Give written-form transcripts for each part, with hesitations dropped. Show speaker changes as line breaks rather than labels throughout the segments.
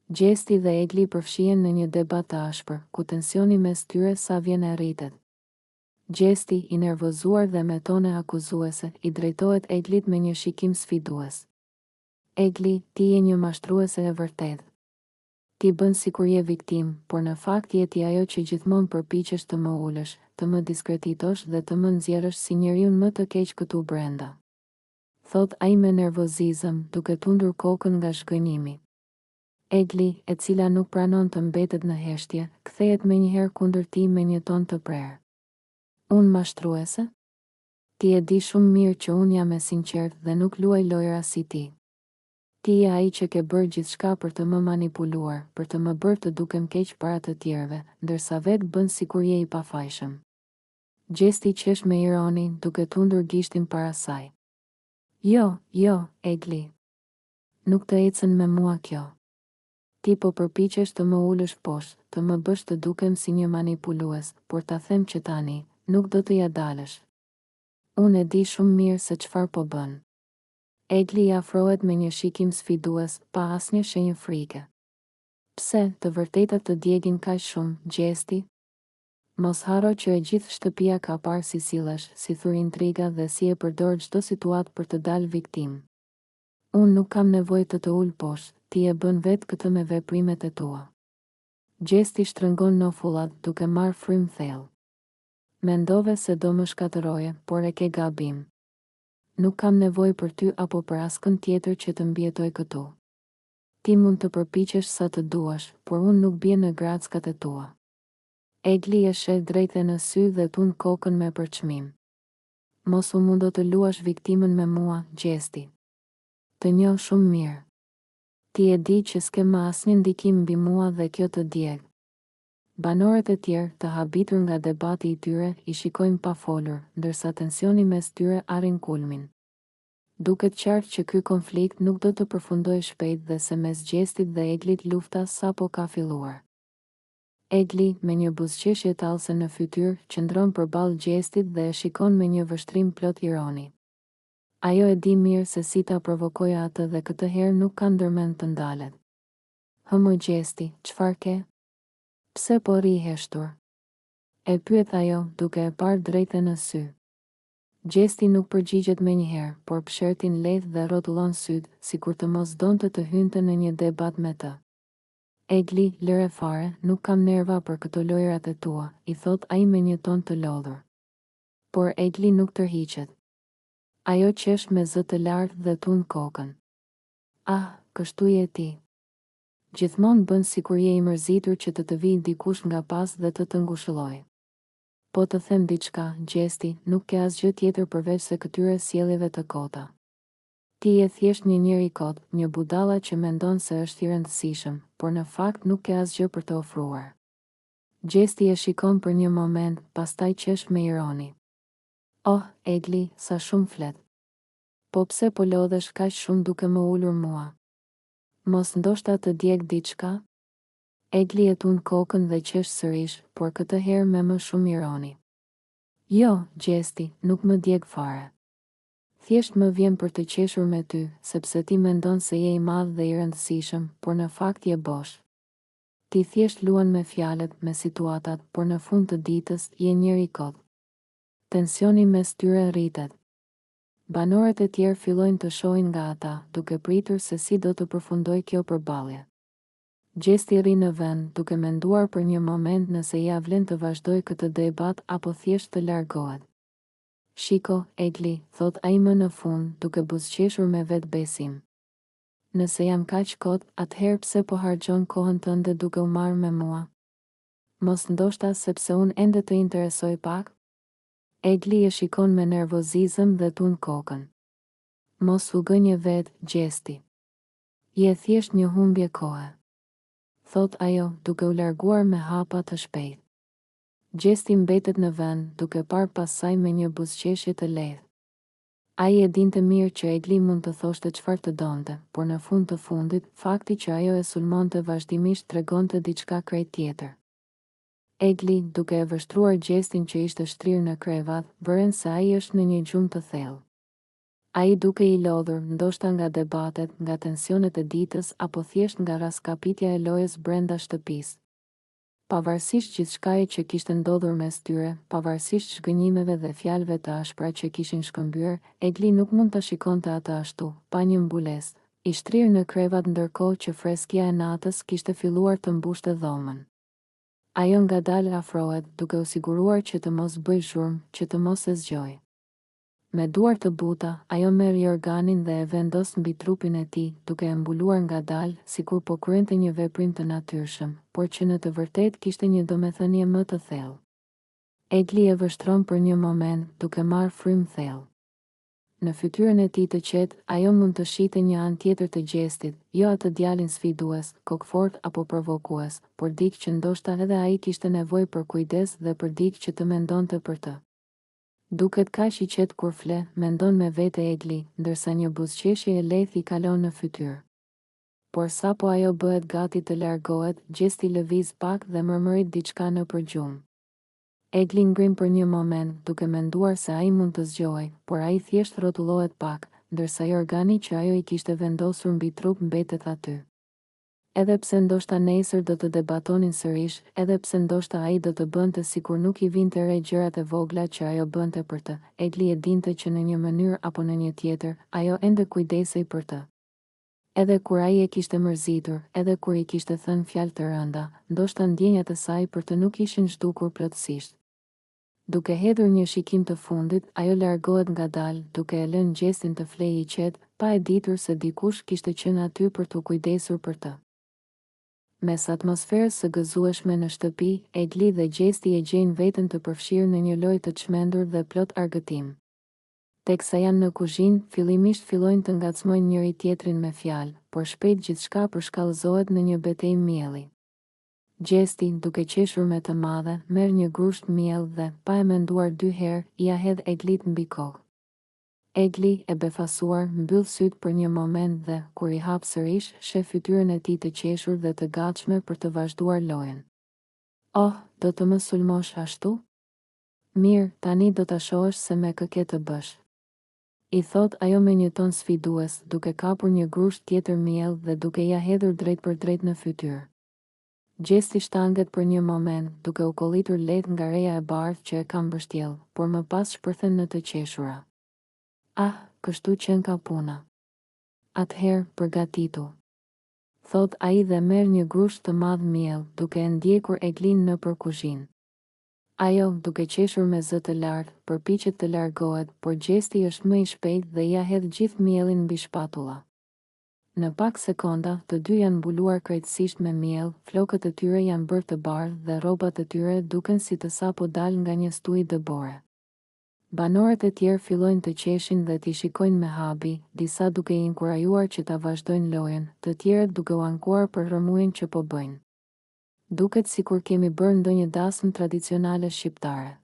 Gjesti dhe Egli përfshihen në një debat të ashpër, ku tensioni mes tyre sa vjen e rritet. Gjesti, i nervozuar dhe me tone akuzuese, i drejtohet Eglit me një shikim sfidues. Egli, ti je një mashtruese e vërtetë. Ti bën sikur je viktimë, por në fakt je ti ajo që gjithmonë përpiqesh të më ulësh, të më diskretitosh dhe të më nxjerrësh si njeriun më të keq këtu brenda. Thotë ai me nervozizëm, duke tundur kokën nga zhgënjimi. Egli, e cila nuk pranon të mbetet në heshtje, kthehet menjëherë kundër tij me një ton të prerë. Unë mashtruese? Ti e di shumë mirë që unë jam e sinqertë dhe nuk luaj lojëra si ti. Ti je ai që ke bërë gjithçka për të më manipuluar, për të më bërë të dukem keq para të tjerëve, ndërsa vetë bën sikur je i pafajshëm. Gjesti qesh me ironi, duke tundur gishtin para saj. Jo, jo, Egli. Nuk të ecën me mua kjo. Ti po përpiqesh të më ulësh poshtë, të më bësh të dukem si një manipulues, por ta them që tani, nuk do të ia dalësh. Unë e di shumë mirë se çfarë po bën. Egli i afrohet me një shikim sfidues, pa asnjë shenjë frike. Pse, të vërtetat të djegin kaq shumë, Gjesti? Mos harro që e gjithë shtëpia ka parë si sillesh, si thur intriga dhe si e përdor çdo situatë për të dalë viktimë. Unë nuk kam nevojë të të ul poshtë, ti e bën vetë këtë me veprimet e tua. Gjesti shtrëngon nofullat, duke marrë frymë thellë. Mendove se do më shkatërroje, por e ke gabim. Nuk kam nevojë për ty apo për askënd tjetër që të mbijetoj këtu. Ti mund të përpiqesh sa të duash, por unë nuk bie në grackat e tua. Egli e sheh drejt e në sy dhe tund kokën me përçmim. Mos u mundo të luash viktimën me mua, Gjesti. Të njoh shumë mirë. Ti e di që s'ke më asnjë ndikim mbi mua dhe kjo të djeg. Banorët e tjerë, të habitur nga debati i tyre, i shikojnë pa folur, ndërsa tensioni mes tyre arrin kulmin. Duket qartë që ky konflikt nuk do të përfundojë shpejt dhe se mes Gjestit dhe Eglit lufta sapo ka filluar. Egli, me një buzëqeshje tallëse në fytyrë, qëndron përballë Gjestit dhe e shikon me një vështrim plot ironi. Ajo e di mirë se si ta provokojë atë dhe këtë herë nuk ka ndërmend të ndalet. Hë mo Gjesti, çfarë ke? Pse po rri heshtur? E pyet ajo, duke e parë drejt e në sy. Gjesti nuk përgjigjet menjëherë, por psherëtin lehtë dhe rrotullon sytë, sikur të mos donte të hynte në një debat me të. Egli, lëre fare, nuk kam nerva për këto lojërat e tua, i thotë ai me një ton të lodhur. Por Egli nuk tërhiqet. Ajo qesh me zë të lartë dhe tund kokën. Ah, kështu je ti. Gjithmonë bën sikur je i mërzitur që të të vijë dikush nga pas dhe të të ngushëllojë. Po të them diçka, Gjesti, nuk ke asgjë tjetër përveçse këtyre sjelljeve të kota. Ti je thjesht një njeri i kotë, një budalla që mendon se është i rëndësishëm, por në fakt nuk ke asgjë për të ofruar. Gjesti e shikon për një moment, pastaj qesh me ironi. Oh, Egli, sa shumë flet. Po pse po lodhesh kaq shumë duke më ulur mua? Mos ndoshta të djeg diçka? Egli e tund kokën dhe qesh sërish, por këtë herë me më shumë ironi. Jo, Gjesti, nuk më djeg fare. Thjesht më vjen për të qeshur me ty, sepse ti mendon se je i madh dhe i rëndësishëm, por në fakt je bosh. Ti thjesht luan me fjalët, me situatat, por në fund të ditës, je njeri i kotë. Tensioni mes tyre rritet. Banorët e tjerë fillojnë të shohin nga ata, duke pritur se si do të përfundojë kjo përballje. Gjesti rri në vend, duke menduar për një moment nëse ia vlen të vazhdojë këtë debat apo thjesht të largohet. Shiko, Egli, thotë ai më në fund, duke buzëqeshur me vetëbesim. Nëse jam kaq kot, atëherë pse po harxhon kohën tënde duke u marrë me mua? Mos ndoshta sepse unë ende të interesoj pak? Egli e shikon me nervozizëm dhe tund kokën. Mos u gënje vetë, Gjesti. Je thjesht një humbje kohe. Thotë ajo, duke u larguar me hapa të shpejtë. Gjesti mbetet në vend, duke parë pas saj me një buzëqeshje të lehtë. Ai e dinte mirë që Egli mund të thoshte çfarë të donte, por në fund të fundit, fakti që ajo e sulmonte vazhdimisht tregonte diçka krejt tjetër. Egli, duke e vështruar Gjestin që ishte shtrirë në krevat, vëren se ai është në një gjumë të thellë. Ai dukej i lodhur, ndoshta nga debatet, nga tensionet e ditës apo thjesht nga rraskapitja e lojës brenda shtëpisë. Pavarësisht gjithçkaje që kishte ndodhur mes tyre, pavarësisht zhgënjimeve dhe fjalëve të ashpra që kishin shkëmbyer, Egli nuk mund ta shikonte atë ashtu, pa një mbulesë, i shtrirë në krevat ndërkohë që freskia e natës kishte filluar të mbushte dhomën. Ajo ngadalë afrohet, duke u siguruar që të mos bëjë zhurmë, që të mos e zgjojë. Me duar të buta, ajo merr jorganin dhe e vendos mbi trupin e tij, duke e mbuluar ngadalë, sikur po kryente një veprim të natyrshëm, por që në të vërtetë kishte një domethënie më të thellë. Egli e vështron për një moment, duke marrë frymë thellë. Në fytyrën e tij të qetë, ajo mund të shihte një anë tjetër të Gjestit, jo atë djalin sfidues, kokëfortë apo provokues, por dikë që ndoshta edhe ai kishte nevojë për kujdes dhe për dikë që të mendonte për të. Duket kaq i qetë kur fle, mendon me vete Egli, ndërsa një buzëqeshje e lehtë i kalon në fytyrë. Por sapo ajo bëhet gati të largohet, Gjesti lëviz pak dhe mërmërit diçka nëpër gjumë. Egli ngrin për një moment, duke menduar se ai mund të zgjohej, por ai thjesht rrotullohet pak, ndërsa jorgani që ajo i kishte vendosur mbi trup mbetet aty. Edhe pse ndoshta nesër do të debatonin sërish, edhe pse ndoshta ai do të bënte sikur nuk i vinte re gjërat e vogla që ajo bënte për të, Egli e dinte që në një mënyrë apo në një tjetër, ajo ende kujdesej për të. Edhe kur ai e kishte mërzitur, edhe kur i kishte thënë fjalë të rënda, ndoshta ndjenjat e saj për të nuk ishin zhdukur plotësisht. Duke hedhur një shikim të fundit, ajo largohet ngadalë, duke e lënë Gjestin të flejë i qetë, pa e ditur se dikush kishte qenë aty për t'u kujdesur për të. Mes atmosferës së gëzueshme në shtëpi, Egli dhe Gjesti e gjejnë veten të përfshirë në një lojë të çmendur dhe plot argëtim. Teksa janë në kuzhinë, fillimisht fillojnë të ngacmojnë njëri-tjetrin me fjalë, por shpejt gjithçka përshkallëzohet në një betejë mielli. Gjesti, duke qeshur me të madhe, merr një grusht miell dhe, pa e menduar dy herë, ia hedh Eglit mbi kokë. Egli, e befasuar, mbyll sytë për një moment dhe, kur i hap sërish, sheh fytyrën e tij të qeshur dhe të gatshme për të vazhduar lojën. Oh, do të më sulmosh ashtu? Mirë, tani do ta shohësh se me kë ke të bësh. I thotë ajo me një ton sfidues, duke kapur një grusht tjetër miell dhe duke ia hedhur drejtpërdrejt në fytyrë. Gjesti shtanget për një moment, duke u kollitur lehtë nga reja e bardhë që e ka mbështjellë, por më pas shpërthen në të qeshura. Ah, kështu qenka puna. Atëherë, përgatitu. Thotë ai dhe merr një grusht të madh miell, duke e ndjekur Eglin nëpër kuzhinë. Ajo, duke qeshur me zë të lartë, përpiqet të largohet, por Gjesti është më i shpejtë dhe ia hedh gjithë miellin mbi shpatulla. Në pak sekonda, të dy janë mbuluar krejtësisht me miell, flokët e tyre janë bërë të bardhë dhe rrobat e tyre duken si të sapo dalë nga një stuhi dëbore. Banorët e tjerë fillojnë të qeshin dhe t'i shikojnë me habi, disa duke i inkurajuar që ta vazhdojnë lojën, të tjerët duke u ankuar për rrëmujën që po bëjnë. Duket sikur kemi bërë ndonjë dasmë tradicionale shqiptare.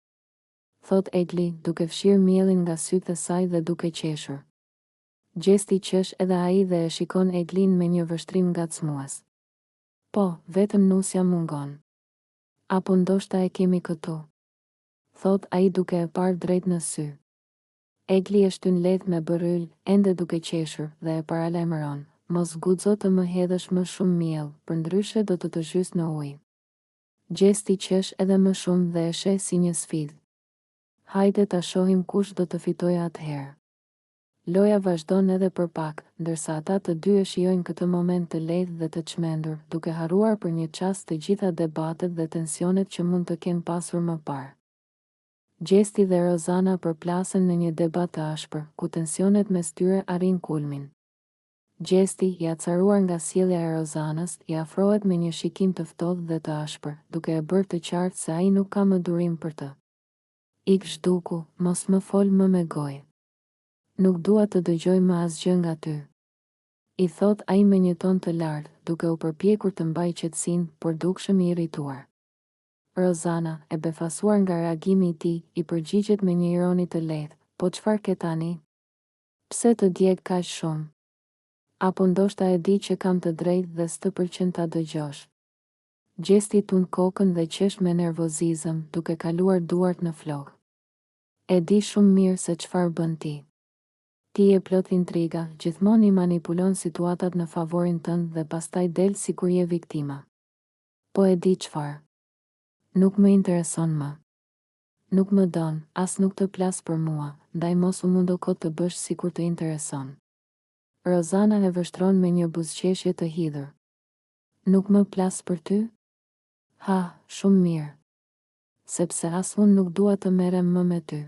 Thotë Egli, duke fshirë miellin nga sytë e saj dhe duke qeshur. Gjesti qesh edhe ai dhe e shikon Eglin me një vështrim ngacmues. Po, vetëm nusja mungon. Apo ndoshta e kemi këtu. Thotë ai duke e parë drejt në sy. Egli e shtyn lehtë me bërryl, ende duke qeshur, dhe e paralajmëron, Mos guxo të më hedhësh më shumë miell, përndryshe do të të zhys në ujë. Gjesti qesh edhe më shumë dhe e sheh si një sfidë. Hajde ta shohim kush do të fitojë atëherë. Loja vazhdon edhe për pak, ndërsa ata të dy e shijojnë këtë moment të lehtë dhe të çmendur, duke harruar për një çast të gjitha debatet dhe tensionet që mund të kenë pasur më parë. Gjesti dhe Rozana përplasen në një debat të ashpër, ku tensionet mes tyre arrijnë kulmin. Gjesti, i acaruar nga sjellja e Rozanës, i afrohet me një shikim të ftohtë dhe të ashpër, duke e bërë të qartë se ai nuk ka më durim për të. Ik zhduku, mos më fol më me gojë. Nuk dua të dëgjoj më asgjë nga ty. I thotë ai me një ton të lartë, duke u përpjekur të mbajë qetësinë, por dukshëm i irrituar. Rozana, e befasuar nga reagimi i tij, i përgjigjet me një ironi të lehtë, Po çfarë ke tani? Pse të djeg kaq shumë? Apo ndoshta e di që kam të drejtë dhe s'të pëlqen ta dëgjosh? Gjesti tund kokën dhe qesh me nervozizëm, duke kaluar duart në flokë. E di shumë mirë se çfarë bën ti. Ti je plot intriga, gjithmonë i manipulon situatat në favorin tënd dhe pastaj del sikur je viktima. Po e di çfarë? Nuk më intereson më. Nuk më don, as nuk të plas për mua, ndaj mos u mundo kot të bësh sikur të intereson. Rozana e vështron me një buzëqeshje të hidhur. Nuk më plas për ty? Ha, shumë mirë. Sepse as unë nuk dua të merrem më me ty.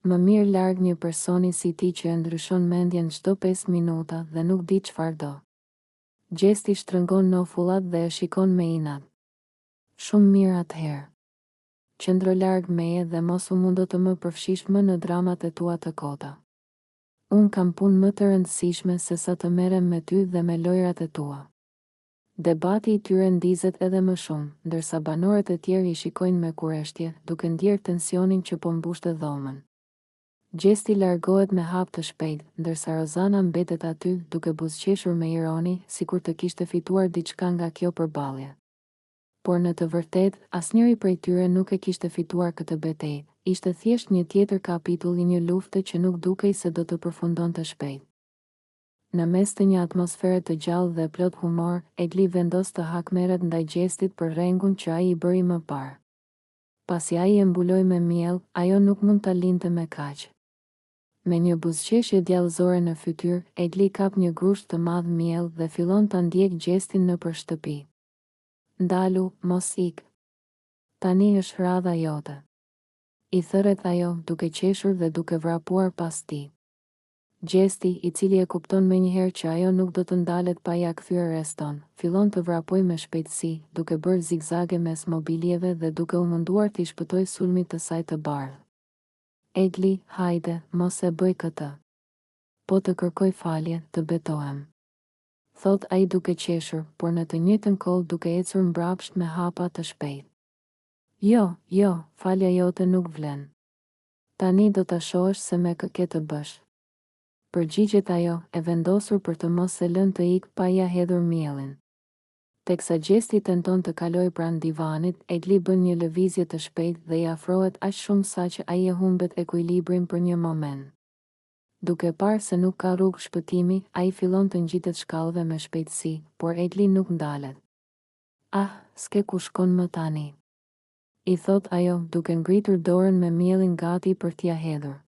Më mirë larg një personi si ti që e ndryshon mendjen çdo pesë minuta dhe nuk di çfarë do. Gjesti shtrëngon nofullat dhe e shikon me inat. Shumë mirë atëherë. Qëndro larg meje dhe mos u mundo të më përfshish më në dramat e tua të kota. Unë kam punë më të rëndësishme sesa të merrem me ty dhe me lojërat e tua. Debati i tyre ndizet edhe më shumë, ndërsa banorët e tjerë i shikojnë me kureshtje, duke ndjerë tensionin që po mbushte dhomën. Gjesti largohet me hap të shpejtë, ndërsa Rozana mbetet aty, duke buzëqeshur me ironi, sikur të kishte fituar diçka nga kjo përballje. Por në të vërtetë, asnjëri prej tyre nuk e kishte fituar këtë betejë, ishte thjesht një tjetër kapitull i një lufte që nuk dukej se do të përfundonte shpejt. Në mes të një atmosfere të gjallë dhe plot humor, Egli vendos të hakmerret ndaj Gjestit për rrengun që ai i bëri më parë. Pasi ai e mbuloi me miell, ajo nuk mund ta linte me kaq. Me një buzëqeshje djallëzore në fytyrë, Egli kap një grusht të madh miell dhe fillon ta ndjekë Gjestin nëpër shtëpi. Ndalu, mos ik. Tani është radha jote. I thërret ajo, duke qeshur dhe duke vrapuar pas tij. Gjesti, i cili e kupton menjëherë që ajo nuk do të ndalet pa ia kthyer reston, fillon të vrapojë me shpejtësi, duke bërë zigzage mes mobilieve dhe duke u munduar t'i shpëtojë sulmit të saj të bardhë. Egli, hajde, mos e bëj këtë. Po të kërkoj falje, të betohem. Thotë ai duke qeshur, por në të njëjtën kohë duke ecur mbrapsht me hapa të shpejtë. Jo, jo, falja jote nuk vlen. Tani do ta shohësh se me kë ke të bësh. Përgjigjet ajo, e vendosur për të mos e lënë të ikë pa ia hedhur miellin. Teksa Gjesti tenton të kalojë pranë divanit, Egli bën një lëvizje të shpejtë dhe i afrohet aq shumë saqë ai e humbet ekuilibrin për një moment. Duke parë se nuk ka rrugë shpëtimi, ai fillon të ngjitet shkallëve me shpejtësi, por Egli nuk ndalet. Ah, s'ke ku shkon më tani. I thotë ajo, duke ngritur dorën me miellin gati për t'ia hedhur.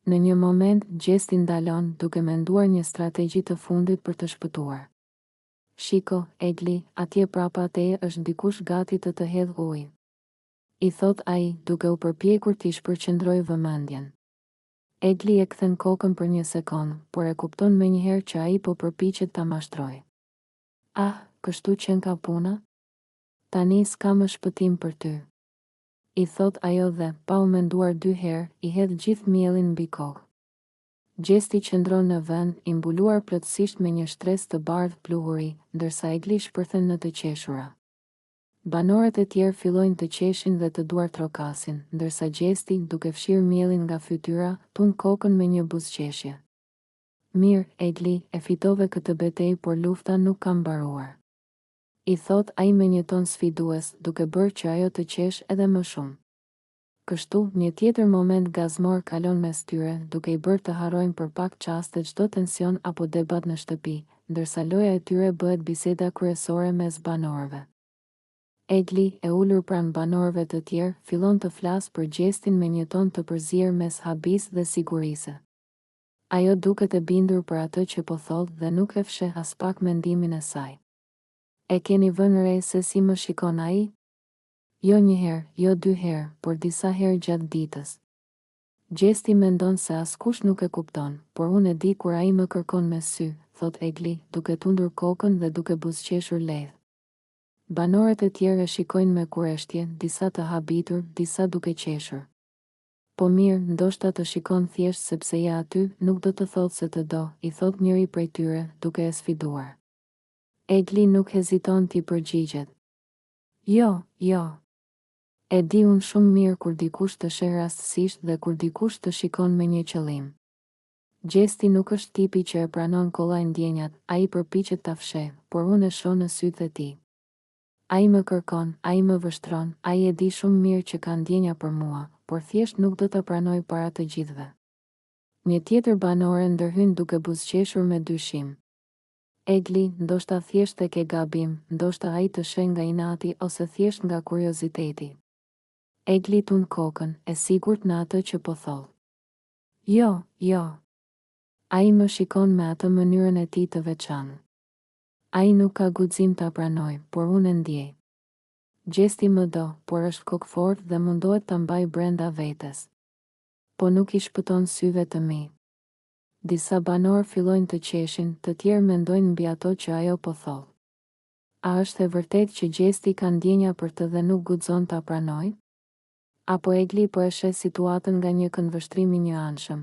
Në një moment, Gjesti ndalon, duke menduar një strategji të fundit për të shpëtuar. Shiko, Egli, atje prapa teje është dikush gati të të hedhë ujë. I thotë ai, duke u përpjekur t'i shpërqendrojë vëmendjen. Egli e kthen kokën për një sekondë, por e kupton menjëherë që ai po përpiqet ta mashtrojë. Ah, kështu qenka puna? Tani s'ka më shpëtim për ty. I thotë ajo dhe, pa u menduar dy herë, i hedh gjithë miellin mbi kokë. Gjesti qëndron në vend, i mbuluar plotësisht me një shtresë të bardhë pluhuri, ndërsa Egli shpërthen në të qeshura. Banorët e tjerë fillojnë të qeshin dhe të duartrokasin, ndërsa Gjesti, duke fshirë miellin nga fytyra, tund kokën me një buzëqeshje. Mirë, Egli, e fitove këtë betejë por lufta nuk ka mbaruar. I thotë ai me një ton sfidues, duke bërë që ajo të qeshë edhe më shumë. Kështu, një tjetër moment gazmor kalon mes tyre, duke i bërë të harrojnë për pak çaste çdo tension apo debat në shtëpi, ndërsa loja e tyre bëhet biseda kryesore mes banorëve. Egli, e ulur pranë banorëve të tjerë, fillon të flasë për Gjestin me një ton të përzier mes habisë dhe sigurisë. Ajo duket e bindur për atë që po thotë dhe nuk e fsheh aspak mendimin e saj. E keni vënë re se si më shikon ai? Jo një herë, jo dy herë, por disa herë gjatë ditës. Gjesti mendon se askush nuk e kupton, por unë e di kur ai më kërkon me sy, thotë Egli, duke tundur kokën dhe duke buzëqeshur lehtë. Banorët e tjerë e shikojnë me kureshtje, disa të habitur, disa duke qeshur. Po mirë, ndoshta të shikon thjesht sepse je aty, nuk do të thotë se të do, i thotë njëri prej tyre, duke e sfiduar. Egli nuk heziton t'i përgjigjet. Jo, jo. E di unë shumë mirë kur dikush të sheh rastësisht dhe kur dikush të shikon me një qëllim. Gjesti nuk është tipi që e pranon kollaj ndjenjat, ai përpiqet ta fshehë, por unë e shoh në sytë e tij. Ai më kërkon, ai më vështron, ai e di shumë mirë që ka ndjenja për mua, por thjesht nuk do ta pranojë para të gjithëve. Një tjetër banore ndërhyn duke buzëqeshur me dyshim. Egli, ndoshta thjesht e ke gabim, ndoshta ai të sheh nga inati ose thjesht nga kurioziteti. Egli tund kokën, e sigurt në atë që po thotë. Jo, jo. Ai më shikon me atë mënyrën e tij të veçantë. Ai nuk ka guxim ta pranojë, por unë e ndjej. Gjesti më do, por është kokëfortë dhe mundohet ta mbajë brenda vetes. Po nuk i shpëton syve të mi. Disa banorë fillojnë të qeshin, të tjerë mendojnë mbi ato që ajo po thotë. A është e vërtetë që Gjesti ka ndjenja për të dhe nuk guxon ta pranojë? Apo Egli po e sheh situatën nga një këndvështrim i njëanshëm?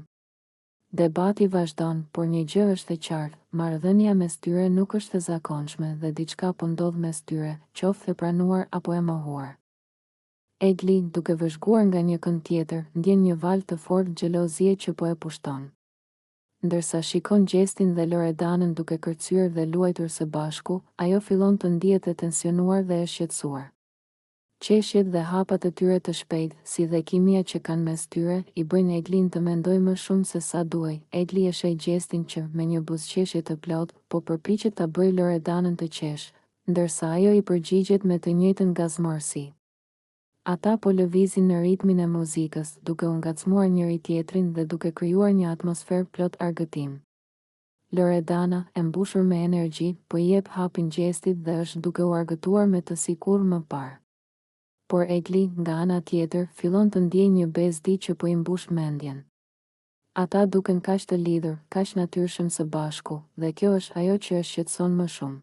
Debati vazhdon, por një gjë është e qartë, marrëdhënia mes tyre nuk është e zakonshme dhe diçka po ndodh mes tyre, qoftë e pranuar apo e mohuar. Egli, duke vëzhguar nga një kënd tjetër, ndjen një valë të fortë xhelozie që po e pushton. Ndërsa shikon Gjestin dhe Loredanën duke kërcyer dhe luajtur së bashku, ajo fillon të ndihet e tensionuar dhe e shqetësuar. Qeshjet dhe hapat e tyre të shpejtë, si dhe kimia që kanë mes tyre, i bëjnë Eglin të mendojë më shumë se sa duhej. Egli e sheh Gjestin që, me një buzëqeshje të plotë, po përpiqet ta bëjë Loredanën të qeshë, ndërsa ajo i përgjigjet me të njëjtën gazmorësi. Ata po lëvizin në ritmin e muzikës, duke u ngacmuar njëri-tjetrin dhe duke krijuar një atmosferë plot argëtim. Loredana, e mbushur me energji, po i jep hapin Gjestit dhe është duke u argëtuar me të si kurrë më parë. Por Egli, nga ana tjetër, fillon të ndjejë një bezdi që po i mbush mendjen. Ata duken kaq të lidhur, kaq natyrshëm së bashku, dhe kjo është ajo që e shqetëson më shumë.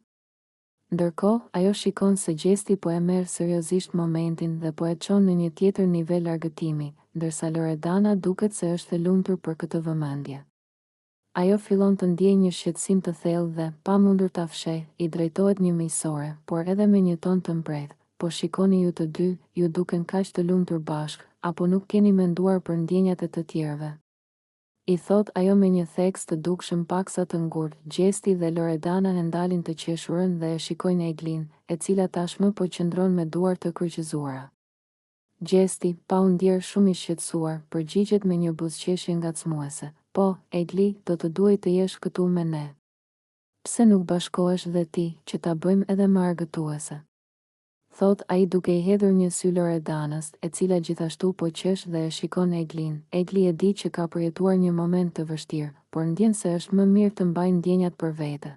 Ndërkohë, ajo shikon se Gjesti po e merr seriozisht momentin dhe po e çon në një tjetër nivel argëtimi, ndërsa Loredana duket se është e lumtur për këtë vëmendje. Ajo fillon të ndjejë një shqetësim të thellë dhe, pa mundur ta fshehë, i drejtohet një miqësore, por edhe me një ton të mprehtë, Po shikoni ju të dy, ju duken kaq të lumtur bashkë, apo nuk keni menduar për ndjenjat e të tjerëve? I thotë ajo me një theks të dukshëm paksa të ngurtë, Gjesti dhe Loredana e ndalin të qeshurën dhe e shikojnë Eglin, e cila tashmë po qëndron me duar të kryqëzuara. Gjesti, pa u ndjerë shumë i shqetësuar, përgjigjet me një buzëqeshje ngacmuese, Po, Egli, do të duhej të jesh këtu me ne. Pse nuk bashkohesh dhe ti, që ta bëjmë edhe më argëtuese? Thotë ai duke i hedhur një sy Loredanës, e cila gjithashtu po qesh dhe e shikon Eglin. Egli e di që ka përjetuar një moment të vështirë, por ndjen se është më mirë të mbajë ndjenjat për vete.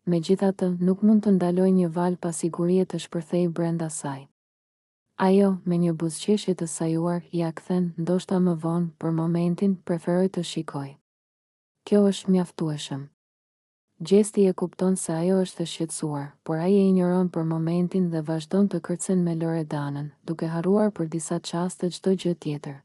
Megjithatë, nuk mund të ndalojë një valë pasigurie të shpërthejë brenda saj. Ajo, me një buzëqeshje të sajuar, ia kthen, ndoshta më vonë, për momentin, preferoj të shikoj. Kjo është mjaftueshëm. Gjesti e kupton se ajo është e shqetësuar, por ai e injoron për momentin dhe vazhdon të kërcen me Loredanën, duke harruar për disa çaste çdo gjë tjetër.